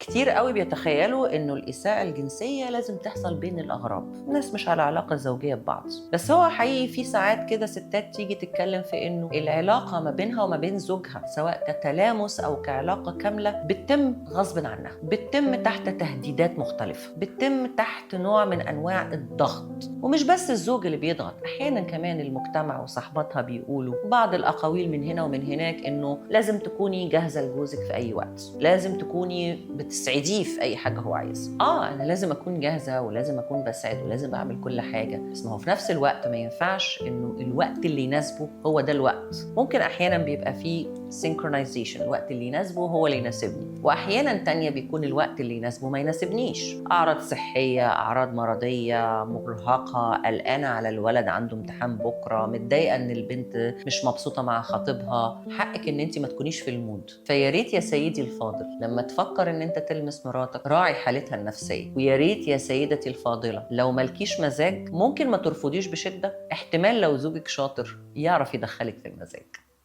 كتير قوي بيتخيلوا انه الاساءة الجنسية لازم تحصل بين الاغراب، ناس مش على علاقة زوجيه ببعض، بس هو حقيقي في ساعات كده ستات تيجي تتكلم في انه العلاقة ما بينها وما بين زوجها سواء كتلامس او كعلاقه كاملة بتتم غصب عنها، بتتم تحت تهديدات مختلفة، بتتم تحت نوع من انواع الضغط. ومش بس الزوج اللي بيضغط، احيانا كمان المجتمع وصحباتها بيقولوا بعض الاقاويل من هنا ومن هناك انه لازم تكوني جاهزة لجوزك في اي وقت، لازم تكوني بتسعديه في اي حاجة هو عايزها. انا لازم اكون جاهزة ولازم اكون بسعد ولازم اعمل كل حاجة، بس ما هو في نفس الوقت ما ينفعش انه الوقت اللي يناسبه هو ده الوقت. ممكن احيانا بيبقى فيه synchronization، الوقت اللي يناسبه هو اللي يناسبني، واحيانا تانية بيكون الوقت اللي يناسبه ما يناسبنيش. اعراض صحية، اعراض مرضية، مرهقة، قلقانة على الولد عنده امتحان بكره، متضايقة ان البنت مش مبسوطة مع خطيبها، حقك ان انت ما تكونيش في ال mood. فيا ريت يا سيدي الفاضل لما تفكر ان انت تلمس مراتك راعي حالتها النفسية، ويا ريت يا سيدتي الفاضلة لو مالكيش مزاج ممكن ما ترفضيش بشده، احتمال لو زوجك شاطر يعرف يدخلك في المزاج.